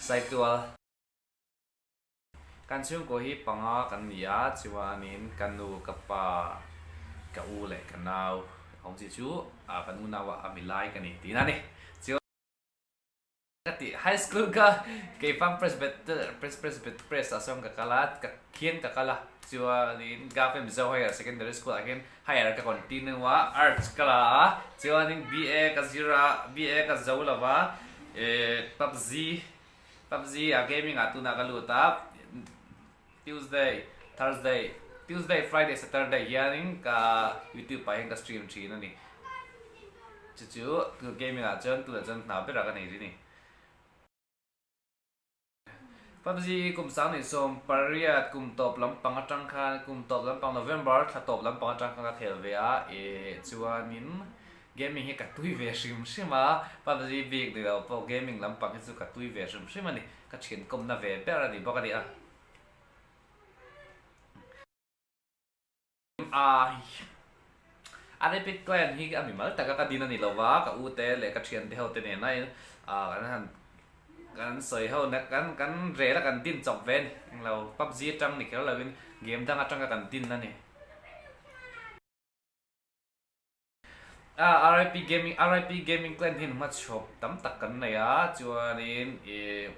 Saitual. Kan chhungkaw hi panga kan ni a, chuanin ka nu, ka pa, ka u leh ka nau awm chi chu kan unau ah a milai ka ni tihna a ni. Chuan ka tih high school ka keifang presbyter pres presbyt pres ah sawn ka kal a, ka khian ka kal a, chuanin Government Mizo Higher Secondary School ah hian Higher ka continue a, Arts ka la a, chuanin BA ka zir a, BA ka zo lo va, eh PUBG PUBG ah gaming ah tunah ka lut a, Tuesday, Thursday, Tuesday, Friday, Saturday hianin ka YouTube ah hian ka stream thin a ni. Chu chu gaming ah chuan tunah chuan hna berah ka nei ri ni. PUBG kum 2018 kum tawp lampang atang khan kum tawp lampang November thla tawp lampang atang khan ka khel ve a eh chuanin gaming hi ka tui ve hrim hrim a PUBG bik ni lo pawh gaming lampang hi chu ka tui ve hrim hrim a ni ka thiankawmna ve ber a ni bawk a ni a. A rapid clan hi a mimal taka ka din a ni lo va, ka u te leh ka thiante ho te nena kan han kan sawi ho na kan kan rel a kan din chawp ve a ni. Englo PUBG atang ni kher lovin game dang atanga kan din a ni. RIP Gaming RIP Gaming Clan hian hmachhawp tam tak kan nei a, chuanin ih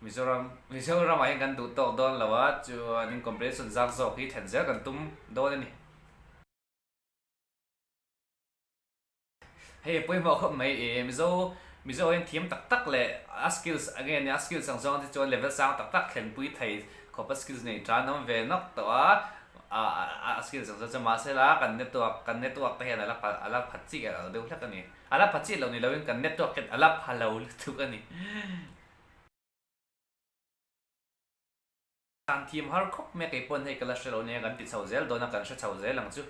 Mizoram Mizoramah hian kan duh tawk dawn lo a, chuanin competition zak zawk hi thlen zel kan tum dawn a ni. Hei pawimawh khawp mai ih Mizo Mizo hian thiam tak tak leh a skills eng nge nia a skills ang zawng te chuan level sang tak tak thlenpui thei khawp a skills nei tan awm ve nawk tawh a. A skills ang chu mahse la kan network kan network te hian a la a la pha chiah lo deuh hlek a ni. A la pha chiah lo ni loin kan network hian a la pha lo lutuk a ni. Kan thiam har khawp mai a kei pawn hei ka la hre lo nia kan ti chho zel dawn a kan hre chho zel ang chu.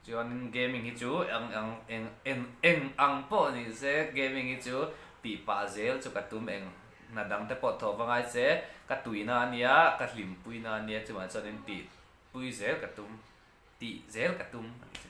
Chuanin gaming hi chu eng eng eng eng eng ang pawh ni se gaming hi chu tih pah zel chu ka tum eng hna dang te pawh thawh va ngai se ka tuina a nia ka hlimpuina a nia chuvang chuanin tih Pui zel ka tum, tih zel ka tum a ni chu.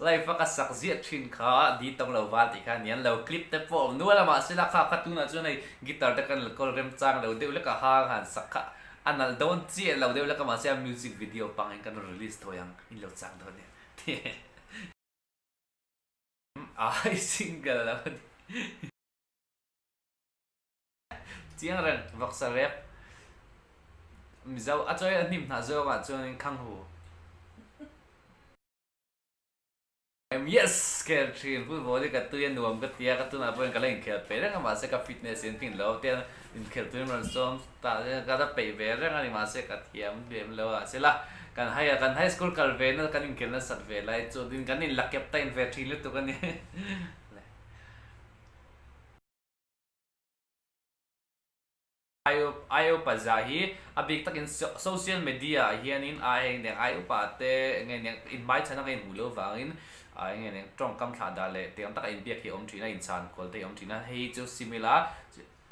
Live a ka sak ziah thin kha di tawng lo val tih kha a ni an lo clip te pawh a awm nual a mahse la kha kha tunah chuan hei guitar te kan la kawl remchang lo deuh lek a hang han sak kha a nalh dawn chiah lo deuh lek a mahse a music video pangin kan rawn release thawi ang in lo chak dawn nia I single lo a ni. Chiang reng vawksa rep Mizo a chawi a hnim hnah zawng ah chuanin khang hu. Yes! Khel thin football hi ka tui a nuam ka tia ka tunah pawhin ka la inkhel peih reng a mahse ka fitness hi an tling lo tiang inkhel turin rawn sawm tah hian ka la peih ve reng a ni mahse ka thiam lem lo a sela kan high kan high school kal ve na kan inkhel nasat ve lai chuan kan inla captain ve thin lutuk a ni. Ai upa zah hi a bik takin social media ah hianin a eng eng ai upa te eng nge eng inhmaichhan a ka inhmuh loh vangin eng nge eng tawngkam thlah dah leh tiang taka inbiak hi a awm thin a, inchhan kual te hi a awm thin a, hei hi chu similar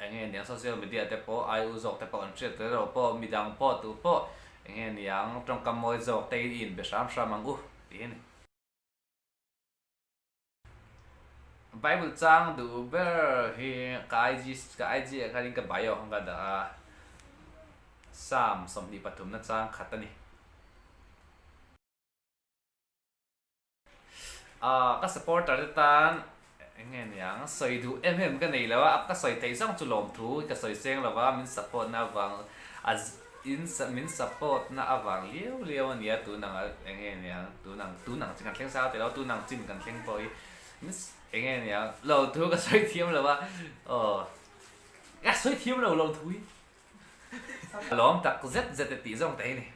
eng nge niang social media te pawh ai u zawk te pawh kan hriat tel erawh pawh midang pawh tu pawh eng nge niang tawngkam mawi zawk te hi i inbe hram hram ang u tih hi a ni. Bible chang duh ber hi ka IG ka IG ah khanin ka bio khan ka dah a, Psalm 23 na chang khat a ni. Ah ka supporter te tan eng nge niang sawi duh em em ka nei lo a, ka sawi theih zawng chu lawmthu ka sawi seng lo va, min support na avang a In min support na avang liau liau a nia tun ang eng nge niang tun ang tun ang chin kan thleng sang teh lo tun ang chin kan thleng pawh hi min eng nge niang lo thu ka sawi thiam lo a aw ka sawi thiam lo lo thu hi a lawm tak zet zet e tih zawng te hi ni.